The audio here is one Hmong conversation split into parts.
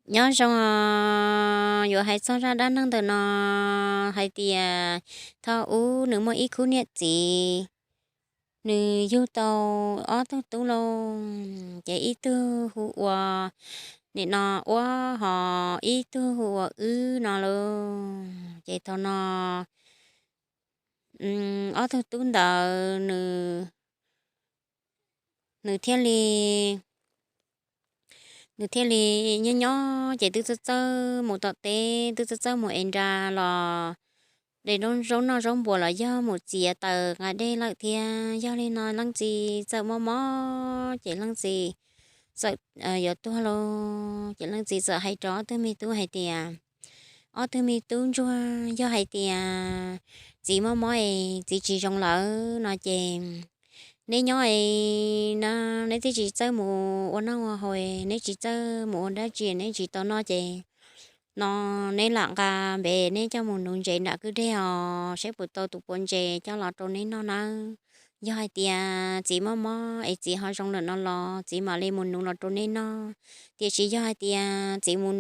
Nyob zoo, yuav hais txog zaj dab neeg ntawm no hais tias thaum ub nws muaj ib khub niam txiv, nws yug tau ob tug tub lauj, ces ib tug hu ua, nim no, Uab, ho ib tug hu ua Wb no lauj. Ces thaum no ob tug tub ntawd nws thiaj li nws thiaj li nyob nyob ces twb txawj txawj mus tom teb, twb txawj txawj mus ev nra los de zaub noj zaub npua los yog mus txiav taws nqa dej lawm thiab. Yog li no leej txiv txawm mob mob ces leej txiv txawm yuav tuag lauj. Ces leej txiv txawm hais rau ob tug me tub hais tias, Ob tug me tub ntsuag, yog hais tias txiv mob mob es txiv tsis zoo lawm no ces neb nyob es no, neb twb tsis txawj mus ua noj ua haus, neb tsis txawj mus ua dab tsi, neb tsis tau noj ces no neb lam nqa npe neb coj mus nuv ntses nram kwj deg os, saib puas tau tus puav ntses coj los rau neb noj nawb. Yog hais tias txiv mob mob es txiv ho zoo lawm no los txiv mam li mus nuv los rau neb noj. Tiam sis yog hais tias txiv mus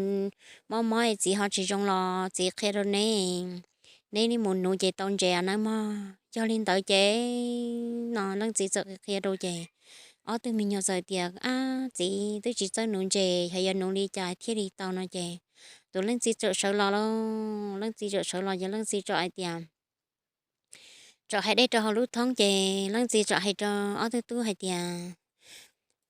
mob mob es txiv ho tsis zoo los txiv qhia rau neb, neb mus nuv ces tau ntses nawb mog. Yog li ntawd ces no leej txiv txawm qhia rau ces ob tug me nyuam txawm tias, Ab txiv, twb tsis txawj nuv ntses, yog yuav nuv li cas thiaj li tau no ces tus leej txiv txawm sawv los lauj. Leej txiv txawm sawv los ces leej txiv txawm hais tias, txawm hais dej rau hauv lub thoob ces leej txiv txawm hais rau ob tug tub hais tias,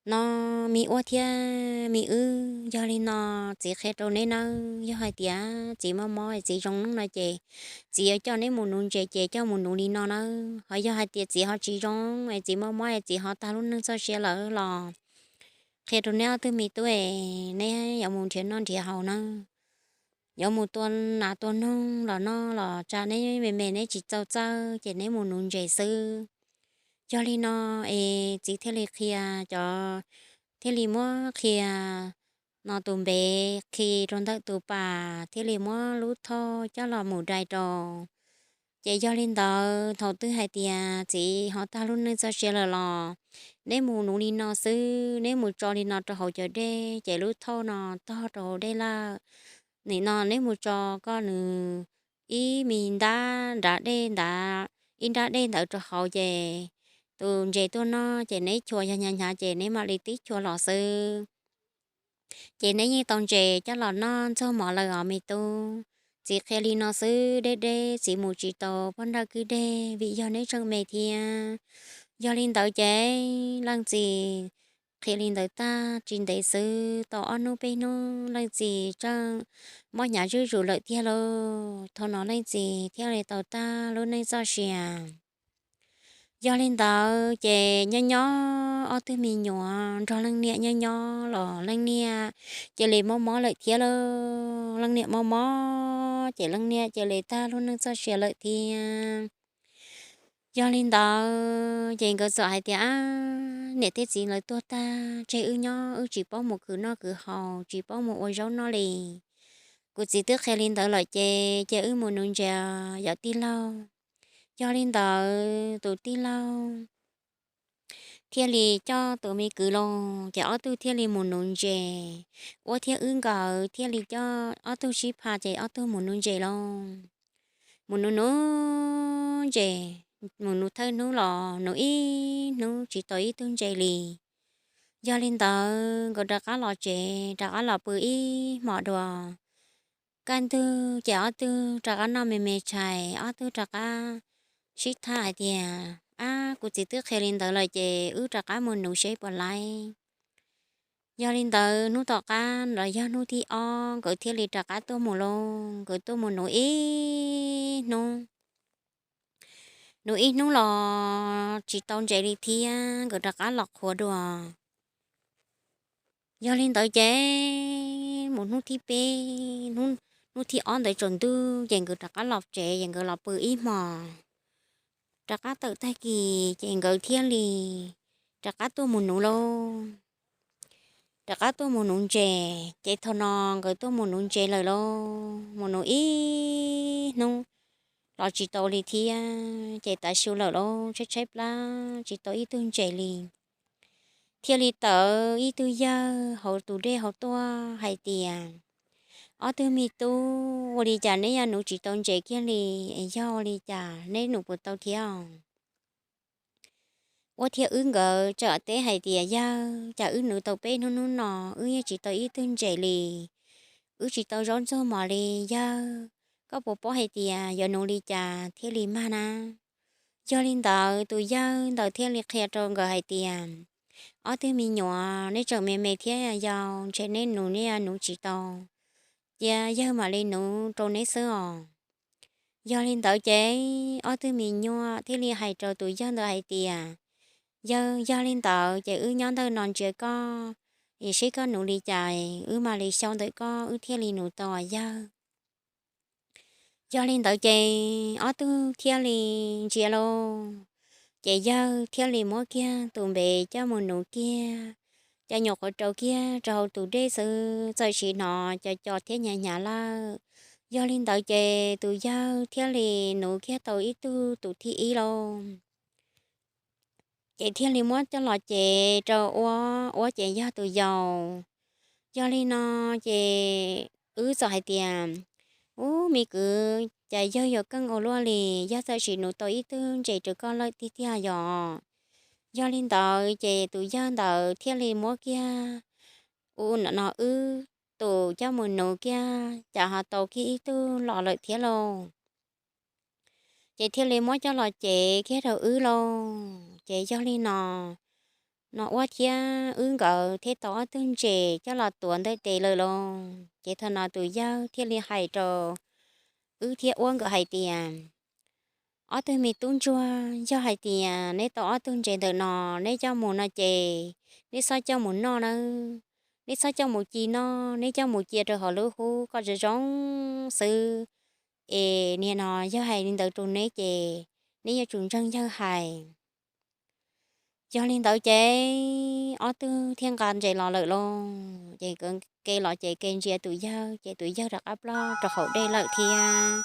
No, me Uab thiab me Wb, yog li no txiv qhia rau neb nawb, yog hais tias txiv mob mob txiv zoo no ces txiv yuav coj neb mus nuv ntses ces coj mus nuv li no nawb. Ho yog hais tias txiv ho tsis zoo es txiv mob mob es txiv ho tag lub neej txoj sia lawm los qhia rau neb ob tug me tub es neb yuav mus nrhiav noj nrhiav haus nawb, yuav mus tua nas tua noog los noj los tsam neb me me neb tsis txaus txawj ces neb mus nuv ntses xwb. Yog li no es txiv thiaj li qhia cov, thiaj li muab qhia no tus npe khi rau ntawm tus pas thiaj li muab lub thoj coj los mus dai rau. Ces yog li ntawd thaum twg hais tias txiv ho tag lub neej txoj sia lawm los neb mus nuv li no xwb, neb mus tso li no rau hauv cov dej ces lub thoj no tog rau hauv dej lawm. Nim no neb mus tso koj nws ib me ntab nrad dej ntawd, ib nrab dej ntawd rau hauv ces tus ntses tuaj noj ces neb chua yog hnyav hnyav ces neb mam li tib chua los xwb. Ces neb yeej tau ntses coj los noj ntxuag mov lawm os me tub. Txiv qhia li no xwb deb deb, txiv mus tsis tau poj nrag kwj deg vim yog neb tseem me thiab. Yog li ntawd ces leej txiv qhia li ntawd tag tsis ntev xwb, tau ob hnub peb hnub leej txiv tseem mob hnyav zuj zus lawm tiag lauj. Thaum no leej txiv thiaj li tau tag lub neej txoj sia. Yog li ntawd ces nyob nyob ob tug me nyuam nrog leej niam nyob nyob los leej niam cia li mob mob lawm thiab lauj. Leej niam mob mob ces leej niam cia li tag lub neej txoj sia lawm thiab. Yog li ntawd ces nkawd txawm hais tias, Ab, niam thiab txiv lawv tuag tag tseg wb nyob, wb tsis paub mus khwv noj khwv haus, tsis paub mus ua zaub noj li. Kuv txiv twb qhia li ntawd lawm ces cia wb mus nuv ntses yom tij laug. Yog li ntawd tus tij laug thiaj li coj tus me kwv los ces ob tug thiaj li mus nuv ntses. Uab thiab Wb nkawd thiaj li coj ob tug sib pha ces ob tug mus nuv ntses lauj. Mus nuv nuv ntses, mus nuv thawj hnub los nuv ib hnub tsis tau ib tug ntses li. Yog li ntawd nkawd rov qab los tsev, rov qab los pw ib hmos dua. Kaj ntug ces ob tug rov qab noj me me tshais, ob tug rov qab sib tham hais tias, Ab, kuv txiv twb qhia li ntawd lawm ces wb rov qab mus nuv seb puas laib. Yog li ntawd hnub tom qab los yog hnub thib ob nkawd thiaj li rov qab tuaj mus lauj. Nkawd tuaj mus nuv ib hnub, nuv ib hnub los tsis tau ntses li thiab, nkawd rov qab los qhuav dua. Yog li ntawd ces mus hnub thib peb, hnub thib ob ntawd tsaus ntuj ces nkawd rov qab los tsev ces nkawd los pw ib hmos. Rov qab tawm tag kis ces nkawd thiaj li rov qab tuaj mus nuv lauj. Rov qab tuaj mus nuv ntses ces thaum no nkawd tuaj mus nuv ntses lawm lauj, mus nuv ib hnub los tsis tau li thiab ces tav su lawm lauj, tshaib tshaib plab tsis tau ib tug ntses li. thiaj li tawm ib tug yawg hauv tus dej hauv tuaj hais tias, Ob tug me tub, ua li cas neb yuav nuv tsis tau ntses kiag li? Yog ua li cas neb nuv puas tau thiab? Uab thiab wb nkawd txawm teb hais tias, Yawg, cas wb nuv tau peb hnub hnub no wb yeej tsis tau ib tug ntses li, wb tsis tau zaub ntxuag mos li. Yawg, koj puas paub hais tias yuav nuv li cas thiaj li mag na? Yog li ntawd tus yawg ntawd thiaj li qhia rau nkawd hais tias, Ob tug me nyuam, neb tseem me me thiab yau, ntshe neb nuv neb nuv tsis tau, cia yawg mam li nuv rau neb xwb os. Yog li ntawd ces ob tug me nyuam thiaj li hais rau tus yawg ntawd hais tias, Yawg, yog li ntawd ces wb nyob ntawm no ntsia koj, es seb koj nuv li cas, wb mam li xyau ntawm koj wb thiaj li nuv tau yawg. Yog li ntawd ces ob tug thiaj li ntsia lauj, ces yawg thiaj li muab kiag tus npe coj mus nuv kiag, cov nyuam qhuav rau kiag rau hauv tus dej xwb, txawm sim hnov co co thiab hnyav hnyav lawm. Yog li ntawd ces tus yawg thiaj li nuv kiag tau ib tug tus thib ib lauj, ces thiaj li muab coj los cev rau uab, uab ces yog tus yau. Yog li no ces wb txawm hais tias, Ub, me kwv, cas yawg yuav keej ua luaj li, yawg txawm sim nuv tau ib tug ntses rau koj lawm tiag tiag yom? Yog li ntawd ces tus yawg ntawd thiaj li muab kiag u no wb tus coj mus nuv kiag, cas ho tau kiag ib tug los lawm thiab lauj. Ces thiaj li muab coj los cev kiag rau wb lauj. Ces yog li no, no uab thiab wb nkawd thiaj tau ob tug ntses coj los tuav ntawm tes lawm lauj. Ces thaum no tus yawg thiaj li hais rau wb thiab uab nkawd hais tias, Ob tug me tub ntsuag, yog hais tias neb tau ob tug ntses ntawm no, neb coj mus no ces neb txhob coj mus noj nawb, neb txhob coj mus ci noj, neb coj mus cia rau hauv lub hub kom zoo zoo xwb. Es nim no yog hais li ntawd rau neb ces neb yuav tsum ntseeg yawg hais. Yog li ntawd ces ob tug thiaj nqa ntses los lawm lauj. Ces nkawd ke los ces ke ntsia tus yawg ces tus yawg rov qab ploj rau hauv dej lawm thiab.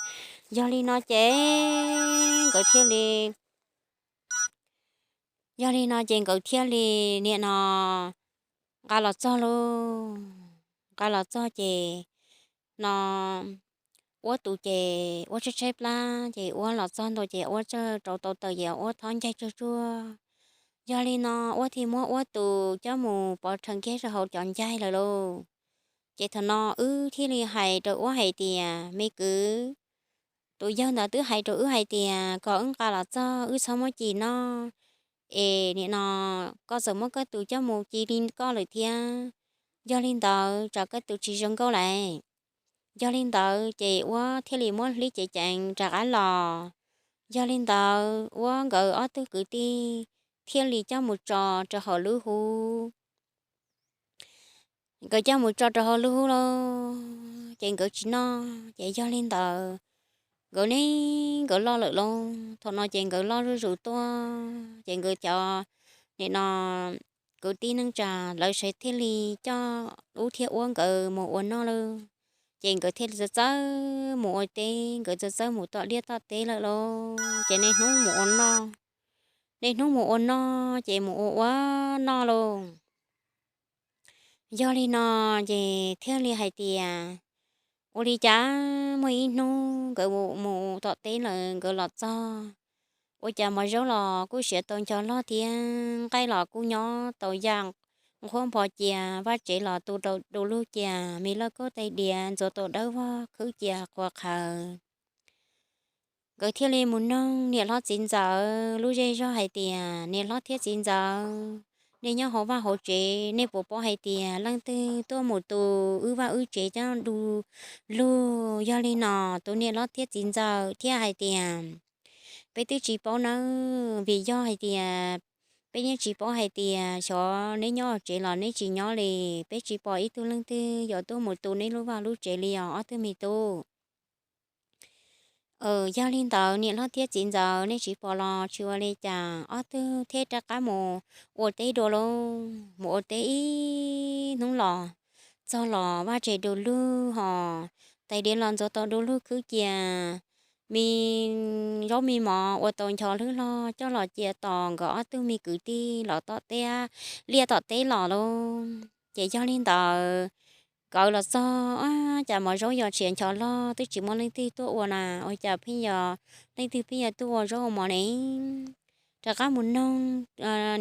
Yog li no ces nkawd thiaj li, yog li no ces nkawd thiaj li nim no nqa los txog lauj. Nqa los txog ces no uab tus ces uab tshaib tshaib plab ces uab los txog ntua ces uab txawm rauv tau taws ces uab thob ncaig tsuag tsuag. Yog li no uab thiaj muab uab tus coj mus pov rhees kiag rau hauv cov ncaig lawm lauj. Ces thaum no wb thiaj li hais rau uab hais tias, Me kwv, tus yawg ntawd twb hais rau wb hais tias kom wb nqa los txog wb txhob muab ci noj, es nim no koj txawm muab koj tus coj mus ci li koj lawm thiab. Yog li ntawd tsam koj tus tsis zoo nkauj lawm. Yog li ntawd ces uab thiaj li muab hlib cev ceev rov qab los. Yog li ntawd uab nkawd ob tug kwv tij thiaj li coj mus tso rau hauv lub hub. Nkawd coj mus tso rau hauv lub hub lauj, ces nkawd tsis noj ces yog li ntawd nkawd ne, nkawd loj lawm lauj. Thaum no ces nkawd loj zuj zus tuaj ces nkawd cov nim no kwv tij neej tsa lawv sawv thiaj li coj wb thiab uab nkawd mus ua noj lawm. Ces nkawd thiaj li txawj txawj mus ua teb, nkawd txawj txawj mus tom liaj tom teb lawm lauj. Ces niaj hnub mus ua noj, niaj hnub mus ua noj ces mus ua ua noj lauj. Yog li no ces thiaj li hais tias, ua li cas muaj ib hnub nkawd mus tom teb lawm nkawd los txog, ua cas mov zaub los kuj siav tau ncho loj thiab nqaij los kuj nyob tau yam nqhuab npho cia, vaj tsev los tu rau du lug cia, me lauj kaub tais diav ntxuav tau dawb vog khwb cia qhuav qhawv. Nkawd thiaj li mus noog niam hlob txiv ntxawm lub zej zog hais tias, Niam hlob thiab txiv ntxawm, nej nyob hauv vaj hauv tsev, nej puas paub hais tias leej twg tuaj mus tu wb vaj wb tsev coj du lug? Yog li no tus niam hlob thiab txiv ntxawm thiaj hais tias, Peb twb tsis paub nawb, vim yog hais tias peb yeej tsis paub hais tias xyov neb nyob hauv tsev los neb tsis nyob li, peb tsis pom ib tug leej twg yuav tuaj mus tu neb lub vaj lub tsev li os ob tug me tub. Yog li ntawd niam hlob thiab txiv ntxawm, nej tsis pom los tsis ua li cas, ob tug thiaj rov qab mus ua teb dua lauj. Mus ua teb ib hnub los txog los vaj tsev du lug hos, tais diav los ntxuav tau du lug khwb cia, me zaub me mov ua tau ncho hlwb hlo coj los cia tos nkawd ob tug me kwv tij los tom teb, liaj tom teb los lauj. Ces yog li ntawd, nkawd los txog, Ab, cas mov zaub yog tshiav ncho loj twb tsis muaj leej twg tuaj ua na, ua cas pheej yog leej twg pheej yog tuaj ua zaub ua mov ne? Rov qab mus noog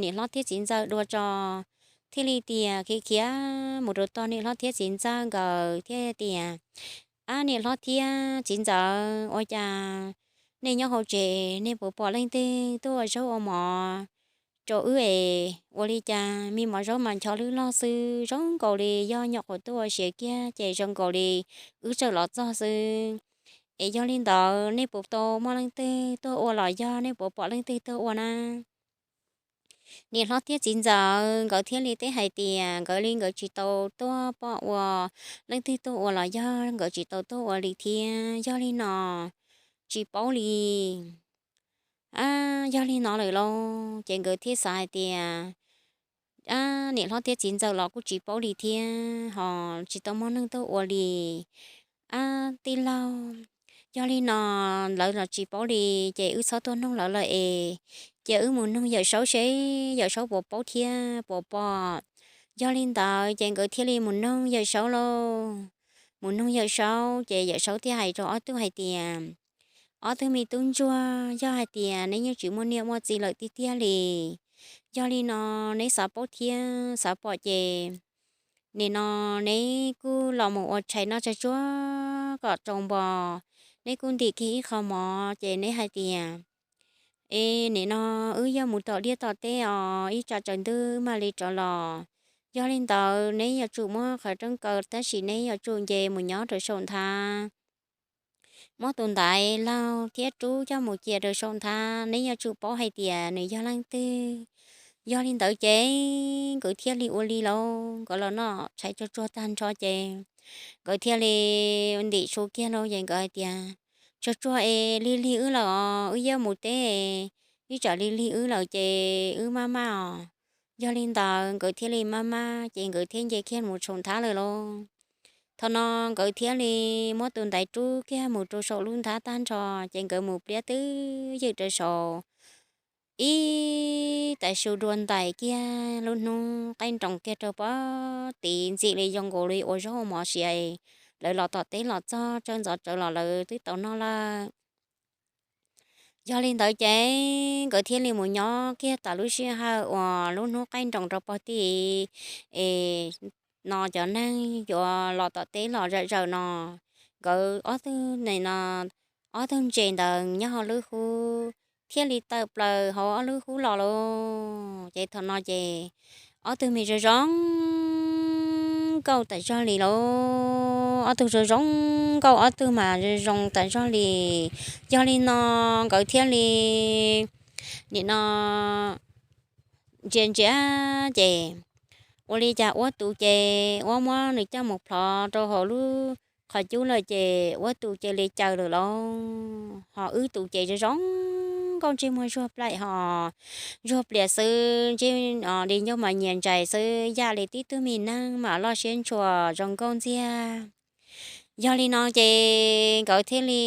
niam hlob thiab txiv ntxawm dua tso. Thiaj li tias khiav khiav mus rau tom niam hlob thiab txiv ntxawm nkawd thiaj tias, Ab, niam hlob thiab txiv ntxawm, ua cas nej nyob hauv tsev nej puas pom leej twg tuaj ua zaub ua mov rau wb es? Ua li cas me mov zaub mas ncho hlwb loj xwb, zoo nkaus li yog nyuam qhuav tuaj ua siav kiag ces zoo nkaus li wb txawm los txog xwb. Es yog li ntawd nej puas tau muaj leej twg tuaj ua los yog nej puas pom leej twg tuaj ua na? Niam hlob thiab txiv ntxawm nkawd thiaj li teb hais tias nkawd li nkawd tsis tau tuaj pom ua leej twg tuaj ua los yog nkawd tsis tau tuaj ua li thiab. Yog li no tsis paub li. Ab, yog li no lawm lauj, ces nkawd thiaj xav hais tias, Ab, niam hlob thiab txiv ntxawm los kuj tsis paub li thiab, ho tsis tau muaj neeg tuaj ua li. Ab, tij laug, yog li no lawv los tsis paub li, ces wb txhob tuaj noog lawv lawm es, cia wb mus noog Yawm Saub seb Yawm Saub puas paub thiab puas pom. Yog li ntawd ces nkawd thiaj li mus noog Yawm Saub lauj. Mus noog Yawm Saub ces Yawm Saub thiaj hais rau ob tug hais tias, Ob tug me tub ntsuag, yog hais tias neb yeej tsis muaj niam muaj txiv lawm tiag tiag li, yog li no neb xav paub thiab xav pom ces nim no neb kuj los mus ua tshais noj tsag tsuag kom tsaus npo, neb kuj ntim kiag ib qho mov ces neb hais tias, Es nim no wb yuav mus tom liaj tom teb os, ib tsam tsaus ntuj wb mam li rov los. Yog li ntawd neb yuav tsum muab qhov rooj kaw tab sis neb yuav tsum nce mus nyob rau saum nthab, muab tus ntaiv laug thiab rub coj mus cia rau saum nthab, neb yuav tsum paub hais tias nws yog leej twg. Yog li ntawd ces nkawd thiaj li ua li lauj, nkawd los noj tshais tsuag tsuag tag nrho ces nkawd thiaj li ntim su kiag lauj, ces nkawd hais tias, Tsuag tsuag es lig lig wb lawm os, wb yuav mus teb, ib tsam lig lig wb lawm ces wb maj maj os. Yog li ntawd nkawd thiaj li maj maj ces nkawd thiaj nce kiag mus saum nthab lawm lauj. Thaum no nkawd thiaj li muab tus ntaiv rub kiag mus rau saum lub nthab tag nrho ces nkawd mus pliab twb ywm rau saud ib tais su dua ntais kiag, lub hnub qaij nroos kiag rau pob tid ntxim li zoo nkaus li ua zaub ua mov siav, lawv los tom teb los txog tsawv ntxov tsawv los lawv twb tau noj lawm. Yog li ntawd ces nkawd thiaj li mus nyob kiag tas lub sij hawm uas lub hnub qaij nroos rau pob tid es no cov neeg yuav los tom teb los zom zaws no, nkawd ob tug, ob tug ntses ntawd nyob hauv lub hub thiaj li tawm plaws hauv ob lub hub los lauj. Ces thaum no ces ob tug mas zoo zoo nkauj tas zog li lauj, ob tug zoo zoo nkauj ob tug mas zoo zoo tas zog li. Yog li no nkawd thiaj li nim no ntsia ntsia ces ua li cas uab tus ces uab muab nws coj mus plhov rau hauv lub qhov cub lawm ces uab tus cia li caws lawm lauj. Ho wb tus ces zoo zoo nkauj ntsej muag zuag plaim ho zuag plias xwb, ntsej di ncauj mas nyias ntsais xwb, yam li tib tug me neeg mas loj siab ntshua zoo nkauj ntxiag. Yog li no ces nkawd thiaj li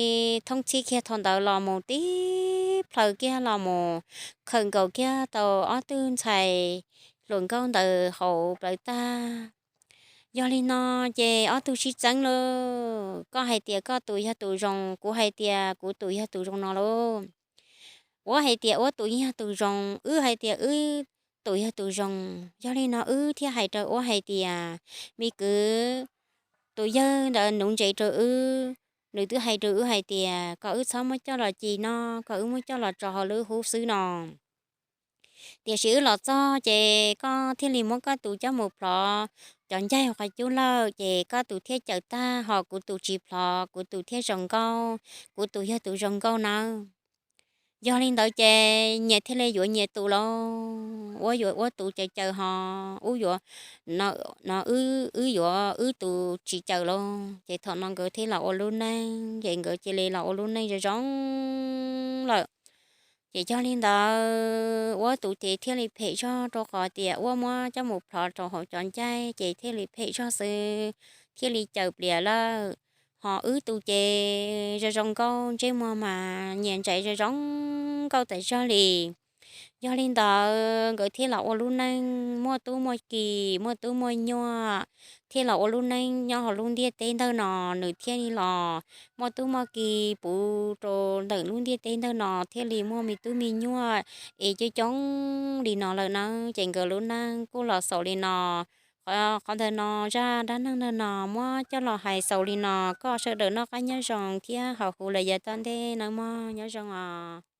thooj txhij kiag thaum ntawd los mus tib plhaws kiag los mus khawm nkaus kiag tau ob tug ntxhais hluas nkauj ntawd hauv plawv tag. Yog li no ces ob tug sib txeeb lauj, koj hais tias koj tus yog tus zoo, kuv hais tias kuv tus yog tus zoo no lauj. Uab hais tias uab tus yog tus zoo, wb hais tias wb tus yog tus zoo. Yog li no wb thiaj hais rau uab hais tias, Me kwv, tus yawg ntawd nuv ntses rau wb, nws twb hais rau wb hais tias kom wb txhob muab coj los ci noj, kom wb muab coj los tso hauv lub hub xwb no. Tiam sis wb los txog ces koj thiaj li muab koj tus coj mus plhov cov ncaig qhov cub lawm ces koj tus thiaj caws tag, ho kuv tus tsis plhov, kuv tus thiaj zoo nkauj, kuv tus yog tus zoo nkauj nawb. Yog li ntawd ces nyias thiaj li yuav nyias tus lauj, uab yuav uab tus caws caws ho, wb yuav, no, wb yuav wb tus tsis caws lauj. Ces thaum no nkawd thiaj los ua lub neej, ces nkawd cia li los ua lub neej zoo zoo lawm. Ces yog li ntawd uab tus ces thiaj li phem zog rau qhov tias uab muab coj mus plhov rau hauv cov ncaig ces thiaj li phem zog xwb, thiaj li caws plias lawm. Ho wb tus ces zoo zoo nkauj, ntsej muag mas nyias ntsaim zoo zoo nkauj tas zog li. Yog li ntawd nkawd thiaj los ua lub neej muaj tub muaj ki, muaj tub muaj nyuaj, thiaj los ua lub neej nyob hauv lub ntiaj teb ntawm no. Nws thiaj li los muaj tub muaj ki puv rau ntawm lub ntiaj teb ntawm no, thiaj li muaj me tub me nyuaj es coob coob li no lawm nawb. Ces nkawd lub neej kuj los xaus li no. Qhov ntawm no, zaj dab neeg ntawm no muab coj los hais xaus li no, kom sawv daws noj qab nyob zoo thiab haus huv lawm yav tom ntej nawb mog. Nyob zoo os.